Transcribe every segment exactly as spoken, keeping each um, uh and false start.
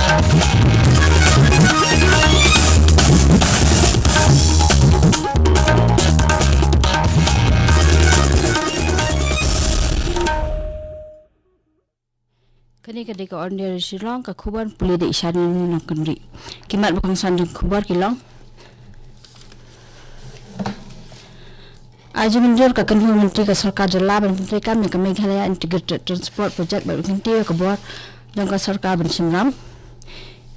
Kane ka dei ka All India Radio Shillong, ka khubor pule da i Sharmila Nongkynrih. Ki mat ba kongsan jong ka khubor ki long: Ai jingmynjur ka kynhun myntri ka sorkar jylla ban pyntreikam ïa ka Meghalaya Integrated Transport Project bad ban kyntiew ïa ka bor jong ka sorkar ban shim ram.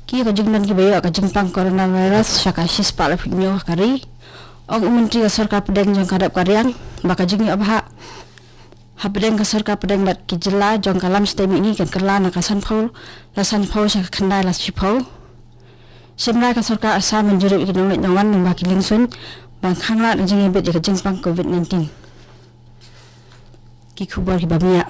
Ki ïa ka jingdon kiba ïoh ka jingpang coronavirus sha ka shispah laiphew hynñiew ha ka ri. Ong u myntri ka sorkar pdeng jong ka dap ka riang ba ka jingïoh bhah hapdeng ka sorkar pdeng bad ki jylla jong ka lam shiteng mihngi kan kylla na ka sanphew la sanphew sha ka khyndai la shiphew. Shim rai ka sorkar Assam ban jurip ïa ki nongleit nongwan lyngba ki liengsuiñ ban khanglad ka jingïabit ïa ka jingpang covid nineteen. Ki khubor kiba mih.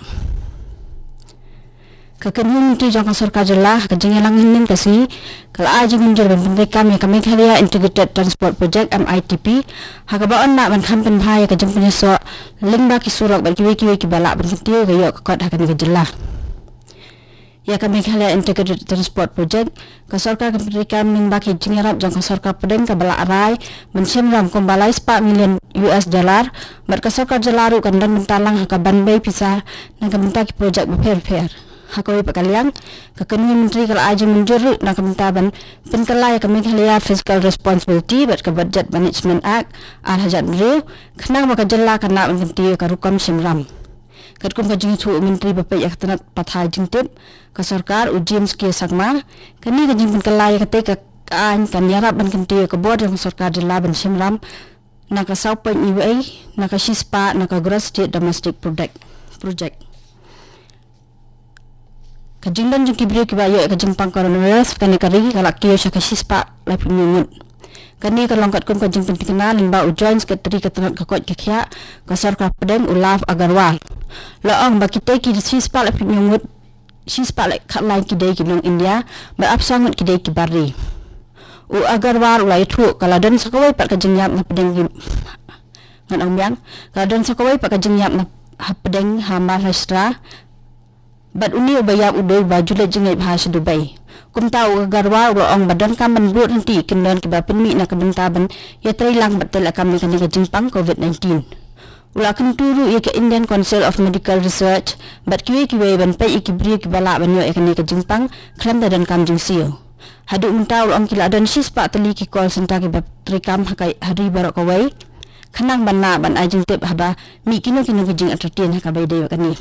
Ka kynhun myntri jong ka sorkar jylla ha ka jingïalang hynnin ka sngi ka la ai jingmynjur ban pyntreikam ïa ka Meghalaya Integrated Transport Project, M I T P, ha kaba yn lah ban kham pynbha ïa ka jingpynïasoh lyngba ki surok bad kiwei kiwei kiba lah ban kyntiew ïa ka ïoh ka kot ha kane ka jylla. Ïa ka Meghalaya Integrated Transport Project ka sorkar kan pyntreikam lyngba ki jingïarap jong ka sorkar pdeng kaba la rai ban shim ram kumba lai spah million U S dollar, bad ka sorkar jylla ruh kan don bynta lang ha ka ban bei pisa na ka bynta ki projek bapher bapher. Ha kawei pat ka liang, ka kynhun myntri ka la ai jingmynjur ruh na ka bynta ban pynkylla ïa ka Meghalaya Fiscal Responsibility bad ka Budget Management Act ar hajar hynriew, khnang ba ka jylla kan lah ban kyntiew ïa ka rukom shim ram. Katkum ka jingïathuh u myntri ba peit ïa ka tnat pathai jingtip ka sorkar, u James K Sangma, kane ka jingpynkylla ïa katei ka aiñ kan ïarap ban kyntiew ïa ka bor jong ka sorkar jylla ban shim ram na ka saw point wei na ka shispah na ka gross state domestic product, project. Ka jingdon jong ki briew kiba ïoh ïa ka jingpang coronavirus ha kane ka ri ka la kiew sha ka shispah laiphew hynñiew ngut. Kane ka long katkum ka jingpynthikna lyngba u Joint Secretary ka tnat ka koit ka khiah ka sorkar pdeng, u Love Agarwal. La ong ba kitei ki shispah laiphew hynñiew ngut, shispah lai khatlai ki dei ki nong India bad arphew saw ngut ki dei ki bar ri. U Agarwal u la ïathuh ka la don sa kawei pat ka jingïap na pdeng ki, ngan ong biang, ka la don sa kawei pat ka jingïap na hapdeng ha Maharashtra. Bad une uba ïap u dei uba ju leit jingngeit bha sha Dubai. Kumta u Agarwal u la ong ba donkam ban bud ryntih ki kyndon kiba pynmih na ka bynta ban ïatreilang bad tei lakam ïa kane ka jingpang covid nineteen. U la kyntu ruh ïa ka Indian Council of Medical Research bad kiwei kiwei ban peit ïa ki briew kiba lah ban ïoh ïa kane ka jingpang khlem da donkam jingsiew. Haduh mynta u la ong ki la don shispah tylli ki call center kiba treikam ha ka, ha ri baroh kawei, khnang ban lah ban ai jingtip haba mih kino kino ki jingartatien ha kaba ïadei bad kane.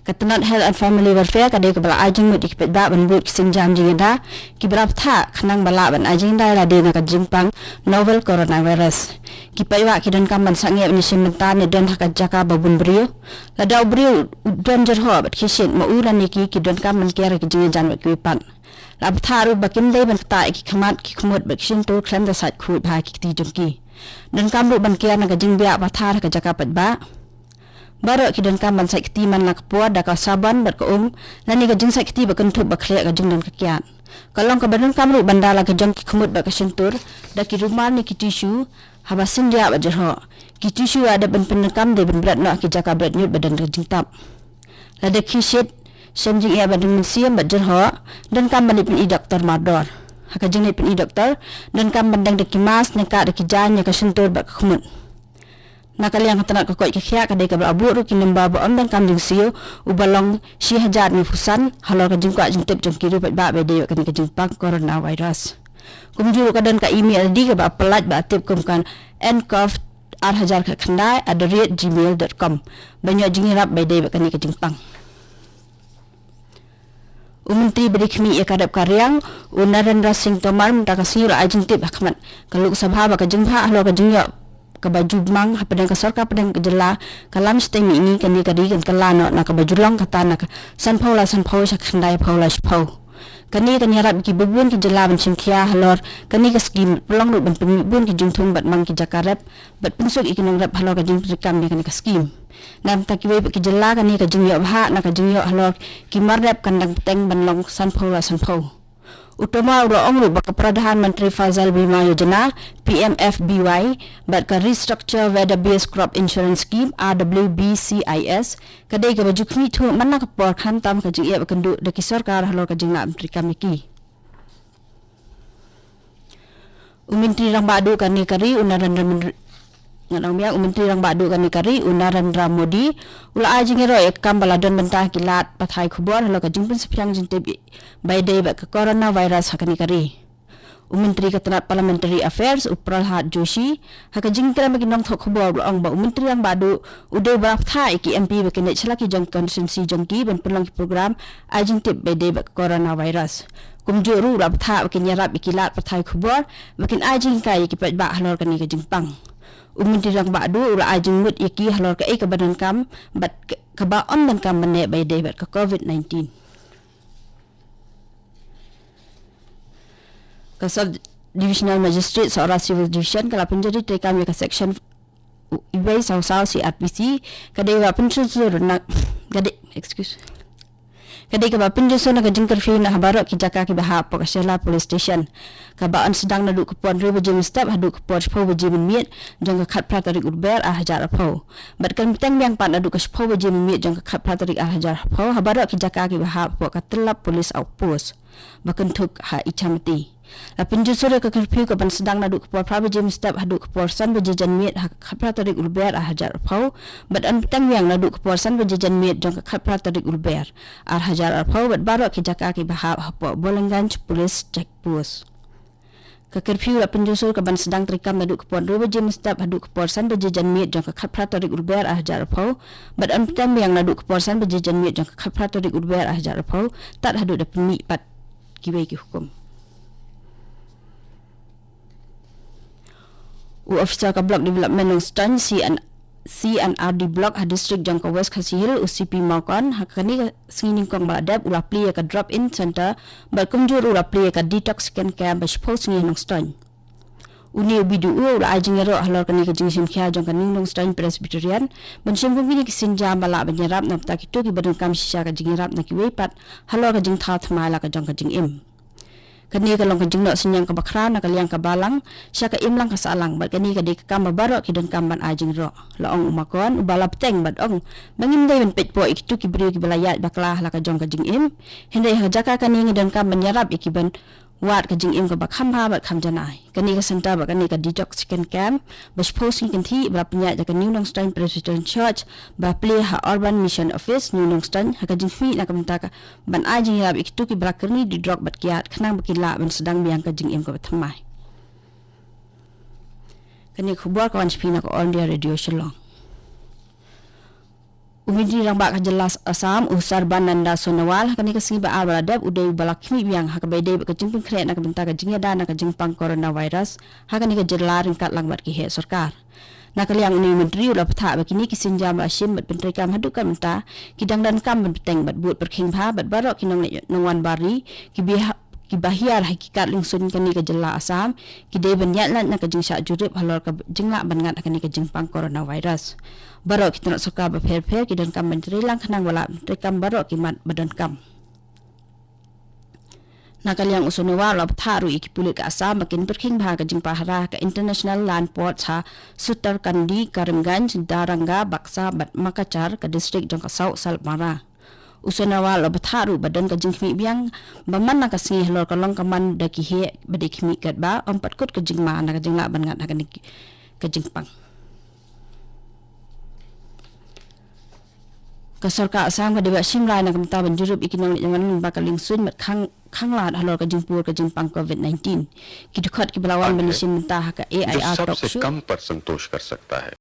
Ka tnat Health and Family Welfare ka dei kaba la ai jingmut ïa ki paidbah ban bud ki sienjam jingïada kiba la bthah khnang ba lah ban ai jingïada ïa lade na ka jingpang novel coronavirus. Ki paidbah ki donkam ban sangeh ban ïashim bynta ne don ha ka jaka ba bun briew. Lada u briew u don jyrhoh bad khie shit, ma u lane ki, ki donkam ban kiar ïa ki jingïajan bad kiwei pat. La bthah ruh ba kim dei ban ktah ïa ki khmat, ki khmut bad ki shyntur khlem da sait khuid bha ïa ki kti jong ki. Donkam ruh ban kiar na ka jingbiah pathar ha ka jaka paidbah. Baroh ki donkam ban sait kti man la ka por da ka sabon bad ka um, lane ka jingsait kti ba kynthup ba khleh ka jingdon ka kiad. Ka long kaba donkam ruh ban da la ka jong ki khmut bad ka shyntur da ki rumal ne ki tissue haba syndiah bad jyrhoh. Ki tissue ba dep ban pyndonkam dei ban bret noh ha ki jaka bret ñiut ba don ka jingtap. Lada khie shit, shem jingeh ba dang mynsiem bad jyrhoh, donkam ban leit pyni doktor mardor. Ha ka jingleit pyni doktor, donkam ban deng da ki mask, ne ka da ki jaiñ ïa ka shyntur bad ka khmut. Na ka liang ka tnat ka koit ka khiah ka dei kaba la buh ruh ki number ba ym donkam jingsiew, uba long shi hajar hynñiewphew san, halor ka jingkwah jingtip jong ki riew paidbah ba ïadei bad kane ka jingpang coronavirus. Kumjuh ruh ka don ka email ID kaba la pyllait ba la tip kum ka N COVID ar hajar khatkhyndai at the rate gmail dot com ban ïoh jingïarap ba ïadei bad kane ka jingpang. U Myntri ba dei khmih ïa ka dap ka riang, u Narendra Singh Tomar, mynta ka sngi u la ai jingtip ha khmat ka Lok Sabha ba ka jingbha halor ka jingïoh kaba ju mang hapdeng ka sorkar pdeng ka jylla ka lam shiteng mihngi, kane ka ri kan kylla noh na kaba ju long kata na ka sanphew la sanphew sha ka khyndai phew la shiphew. Kane kan ïarap ïa kiba bun ki jylla ban shim khia halor kane ka skim, pynlong ruh ban pynmih bun ki jingthung bad mang ki jaka rep bad pynsuk ïa ki nongrep halor ka jingpyntreikam ïa kane ka skim. Na bynta kiwei pat ki jylla, kane ka jingïoh bhah na ka jingïoh halor ki mar rep kan dang bteng ban long sanphew la sanphew. U Tomar u la ong ruh ba ka Pradhan Mantri Fasal Bima Yojana, P M F B Y, bad ka Restructure Weather Based Crop Insurance Scheme, R W B C I S, ka dei kaba ju khmih thuh man la ka por, khamtam ka jingeh ba kynduh da ki sorkar halor ka jinglah ban treikam ïa ki. U Myntri Rangbah Duh kane ka ri, u Narendra Modi, ngan ong biang, u Myntri Rangbah Duh kane ka ri, u Narendra Modi, u la ai jingïaroh ïa ka kam ba la don bynta ki lad pathai khubor halor ka jingpynsaphriang jingtip ba ïadei bad ka coronavirus ha kane ka ri. U Myntri ka tnat Parliamentary Affairs, u Pralhad Joshi, ha ka jingkren bad ki nongthoh khubor u la ong ba u Myntri Rangbah Duh u dei ba la bthah ïa ki M P ba kin leit sha la ki jong constituency jong ki ban pynlong ki program ai jingtip ba ïadei bad ka coronavirus. Kumjuh ruh u la bthah ba kin ïarap ïa ki lad pathai khubor ba kin ai jinghikai ïa ki paidbah halor kane ka jingpang. U Myntri Rangbah Duh u la ai jingmut ïa ki halor kaei kaba donkam bad ka, kaba ym donkam ban leh ba ïadei bad ka covid nineteen. Ka Sub Divisional Magistrate Sohra Civil Division ka la pynjari treikam ïa ka section uwei saw saw C R P C, ka dei ba pynjur sur na, ka dei, excuse. Ka dei kaba pynjur sur na ka jingcurfew na ha baroh ki jaka kiba hap hapoh ka Shella Police Station. Kaba yn sdang naduh ka por hynriew baje mynstep haduh ka por shiphew baje mynmiet jong ka khatphra tarik u Lber ar hajar arphew. Bad kan bteng biang pat naduh ka shiphew baje mynmiet jong ka khatphra tarik ar hajar arphew ha baroh ki jaka kiba hap hapoh ka Tyllap Police Outpost ba kynthup ha Ichamati. La pynjur sur ïa ka curfew kaban sdang naduh ka por phra baje mynstep haduh ka por san baje janmiet ha ka khatphra tarik u Lber ar hajar arphew, bad yn bteng biang naduh ka por san baje janmiet jong ka khatphra tarik u Lber ar hajar arphew bad baroh ki jaka kiba hap hapoh Bolengganj Police Check Post. Ka curfew la pynjur sur kaban sdang treikam naduh ka por hynriew baje mynstep haduh ka por san baje janmiet jong ka khatphra tarik u Lber ar hajar arphew, bad yn bteng biang naduh ka por san baje janmiet jong ka khatphra tarik u Lber ar hajar arphew, tad haduh da pynmih pat kiwei ki hukum. U officer ka Block Development Nongstoiñ, C and, C and R D Block ha district jong ka West Khasi Hills, u C P Mawkon, ha kane ka sngi nyngkong ba la dep u la plie ïa ka drop-in center bad kumjuh ruh u la plie ïa ka detoxification camp ba shiphew sngi ha Nongstoiñ. Une u B D O u la ai jingïaroh halor kane ka jingshim khia jong ka New Nongstoiñ Presbyterian ban shim kum kine ki sienjam ba lah ban ïarap na bynta kito kiba donkam shisha ka jingïarap na kiwei pat halor ka jingthaw thymmai la ka jong ka jingim. Kane ka long ka jingnoh synñiang kaba khraw na ka liang ka balang sha ka imlang ka sahlang, bad kane ka dei ka kam ba baroh ki donkam ban ai jingïaroh. La ong u Mawkon, uba la bteng bad ong ba ngim dei ban peit poh ïa kito ki briew kiba la ïaid bakla ha la ka jong ka jingim. Hynrei ha ka jaka kane ngi donkam ban ïarap ïa ki ban wad ka jingim kaba kham bha bad kham janai. Kane ka center bad kane ka detoxification camp ba shiphew sngi kynthih ba la pynïaid da ka New Nongstoiñ Presbyterian Church ba plie ha Urban Mission Office New Nongstoiñ ha ka jingkhmih na ka bynta ka ban ai jingïarap ïa kito kiba la kyrni da ki drok bad kiad khnang ba kin lah ban sdang biang ka jingim kaba thymmai. Kane ka khubor ka wan sha phi na ka All India Radio Shillong. U Myntri Rangbah ka jylla Assam, u Sarbananda Sonowal, ha kane ka sngi ba ar ba la dep u dei uba la khmih biang ha kaba ïadei bad ka jingpynkhreh na ka bynta ka jingïada na ka jingpang coronavirus ha kane ka jylla ryngkat lang bad ki heh sorkar. Na ka liang une u Myntri u la bthah ba kine ki sienjam ba la shim bad pyntreikam haduh katne mynta ki dang donkam ban bteng bad bud pyrkhing bha bad baroh ki nongleit nongwan bar ri kiba, kiba hiar ha ki kad liengsuiñ kane ka jylla Assam ki dei ban ïaid lait na ka jingshah jurip halor ka jinglah ban ngat ha kane ka jingpang coronavirus. Baroh ki tnat sorkar bapher bapher ki donkam ban trei lang khnang ba lah ban treikam baroh ki mat ba donkam. Na ka liang u Sonowal u la bthah ruh ïa ki pulit ka Assam ba kin pyrkhing bha ka jingpahara ka International Land Port ha Sutarkandi, Karimganj, Daranga, Baksa bad Makachar, ka district jong ka South Salpara. U Sonowal u la bthah ruh ba don ka jingkhmih biang ba man la ka sngi halor ka long ka man da ki heh ba dei khmih katba ym pat kut ka jingma na ka jinglah ban ngat ha kane ka jingpang. Ka sorkar Assam ka dei ba shim rai na ka bynta ban jurip ïa ki nongleit nongwan lyngba ka liengsuiñ bad khang, khanglad halor ka jingpur ka jingpang covid nineteen. Ki dkhot kiba la wan ban ïashim bynta ha ka A I R talk show.